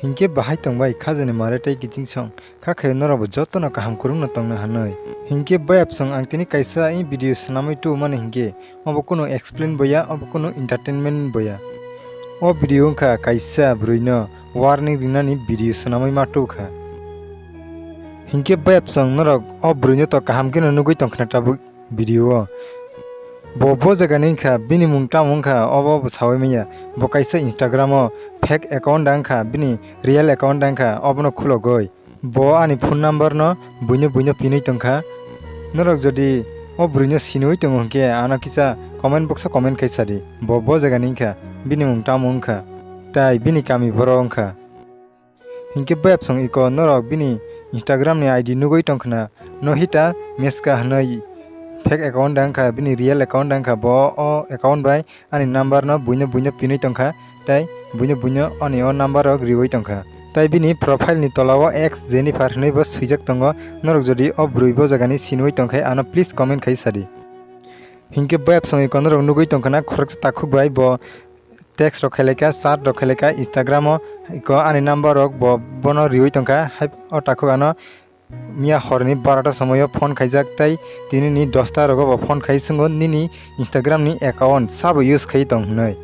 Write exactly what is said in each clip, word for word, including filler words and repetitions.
Hinkhe bahai tongbai khajani mare tei kiching song, kha khayo norokbo jotono kaham kwrwngno tongna hanwi. Hinkhe bayapsong ang tini kaisa i video swnamwi tubumani hinkhe obo kunu explain boya, obo kunu entertainment boya. O video wngkha kaisa bwrwino warning rinani video swnamwi ma tubukha. Hinkhe bayapsong norok o bwrwino to kaham kheno nugwi tongkhna tabuk video o. Bo bo jagani wngkha, bini mung tamo wngkha obo bo sawi manya. Bo kaisa Instagram o fake account da wngkha, bini real account da wngkha, obono khulogwi. Bo ani phone number no buino buino pinwi tongkha. Norok jodi o bwrwino sinwi tongo hinkhe ano kisa comment box o comment khai sadi. Bo bo jagani wngkha, bini mung tamo wngkha, tai bini kami borok wngkha. Hinkhe bayapsong iko norok bini Instagram ni I D nugwi tongkhna, Nohita Meska hwnwi fake account da wngkha, bini real account da wngkha, bo o account bai ani number no buino buino pinwi tongkha, tei buino buino ani o number rok riwi tongkha. Tai bini profile ni tola o ex Jennifer hwnwi bo swijak tongo, norok jodi o bwrwi bo jagani sinwi tongkhe ano please comment khai sadi. Hinkhe bayapsong iko norok nugwi tongkhna khoroksa takhuk bai bo text rok khailai kha, chat rok khailai kha Instagram o, iko ani number rok bo bono riwi tongkha, hai o takhuk ano miya horni barota somoyo phone khaijak tei tini ni dosta rogo bo phone khai swngo nini Instagram ni account sabo use khai tong hwnwi.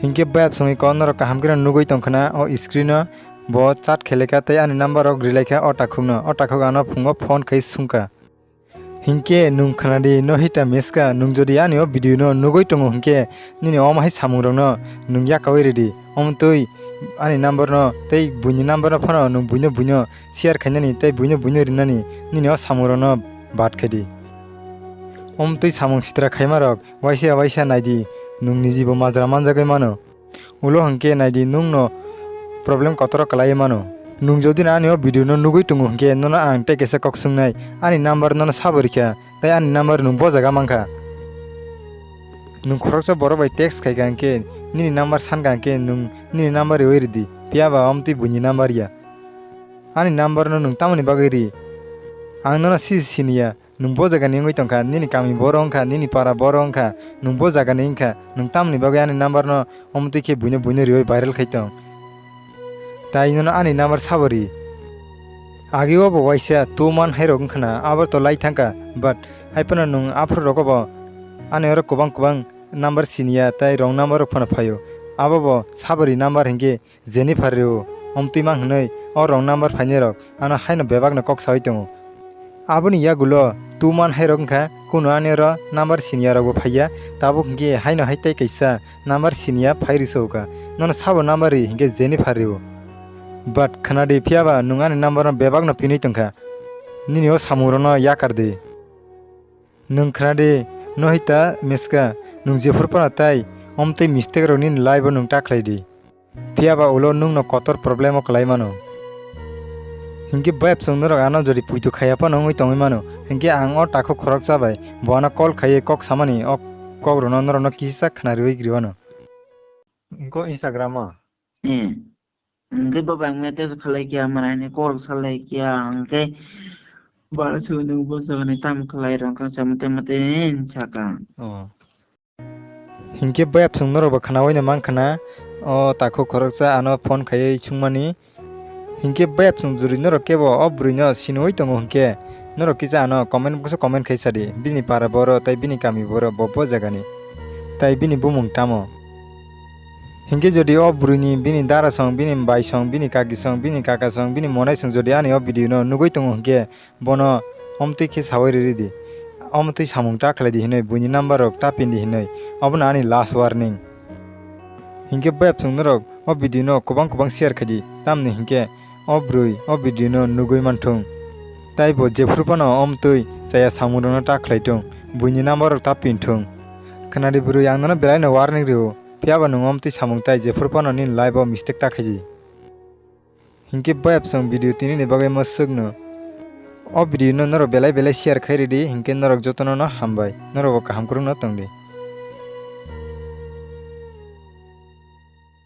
Hinkhe bayapsong iko norok kaham kheno nugwi tongkhna o screen o bo chat khailai kha tei ani number rok rilai kha o takhukno, o takhuk ano phungo phone khai swngkha. Hinkhe nwng khwnadi Nohita Meska, nwng jodi ani o video no nugwi tongo hinkhe nini omo hai samung rokno nwng yakaui ridi. Omo twi ani number no tei buini number no phano nwng buino buino share khainani tei buino buino rinani nini o samung rokno bad khaidi. Omo twi samung sitra khaima rok waisa waisa naidi, nwng nijibo majra manjagwi mano. Ulo hwnkhe naidi nwngno problem kotoro kwlaiwi mano. Nwng jodi no ani o video no nugwi tongo hwnkhe nono ang tei kaisa kok swngnai, ani number nono sabo rikha, tei ani number nwng bo jaga mankha. Nwng khoroksa borok bai text khaikha hwnkhe nini number sankha hwnkhe nwng nini number riwi ridi, phiya ba omtwi buini number ya. Ani number no nwng tamoni bagwi ri? Ang nono sisi siniya. Nwng bo jagani wngwi tongkha, nini kami boro wngkha, nini para boro wngkha, nwng bo jagani wngkha, nwng tamoni bagwi ani number no omtwi khe buino buino riwi viral khai tong? Tai nono ani number sabo ri. Agi o bo waisa two man hai rok wngkhana, abo to lai thangkha, but hai phano nwng aphuru rogo bo ani oro kwbang kwbang number siniya tai wrong number rok phano phaio. Abo bo sabo ri number hinkhe Jennifer rw, omtwi mang hwnwi o wrong number phainai rok ano haino bebak no kok sawi tongo. Aboni yagulo two man hai rok wngkha, kuno ani oro number siniya rok bo phaiya, tabuk hinkhe haino hai tei kaisa number siniya phai rwsokha, nono sabo number ri hinkhe Jennifer rw. But khwnadi, phiyaba nwng ani number no bebak no pinwi tongkha, nini o samung rok no yakar di. Nwng khwnadi, Nohita Meska, nwng jephuru phano tai omtwi mistake rok nini life o nwng ta khlai di. Phiya ba ulo nwngno kotor problem o kwlai mano. Hinkhe bayapsong norok ano jodi puitu khaiya phano wngwi tongwi mano, hinkhe ang o takhuk khoroksa bai bo ano call khaiwi kok samani o kok rokno norokno kisa khna riwi rwano. Wngkho Instagram o. Hmm. Hinkhe bo bai mete khalai kya, maraini kok salai kya, hinkhe bara sui nwng bo jagani tam khlai rwngkha, sa mate mate saka. Oh. Hinkhe bayapsong norok bo khnaui no mankha na, o takhuk khoroksa ano phone khaiwi sungmani. Hinkhe bayapsong jodi norok kebo o bwrwino sinui tongo hinkhe, norok kisa ano comment box o comment khai sadi, bini para boro tei bini kami boro bo bo jagani, tai bini bumung tamo. Hinkhe jodi o bwrwini bini dara song, bini bai song, bini kaki song, bini kaka song, bini monai song jodi ani o video no nugui tongo hinkhe, bono omtwi khe saui riri di, omtwi samung ta khlai di hinui, buini number rok ta pin di hinui, obono ani last warning. Hinkhe bayapsong norok o video no kwbang kwbang share khai di, tamni hinkhe o bwrwi o video no nugui manthung. Tai bo jephuru phano omtwi chaya samung rokno ta khlai thung, buini number rok ta pin thung. Khwnadi bwrwi, ang nono belai no warning rio, phiya ba nwng omtwi samung tai jephuru phano nini life o mistake ta khaidi. Hinkhe bayapsong video tini ni bagwi mwswk no. O video no norok belai belai share khai ridi, hinkhe norok jotono no hambai, norok bo kaham kwrwng no tong di.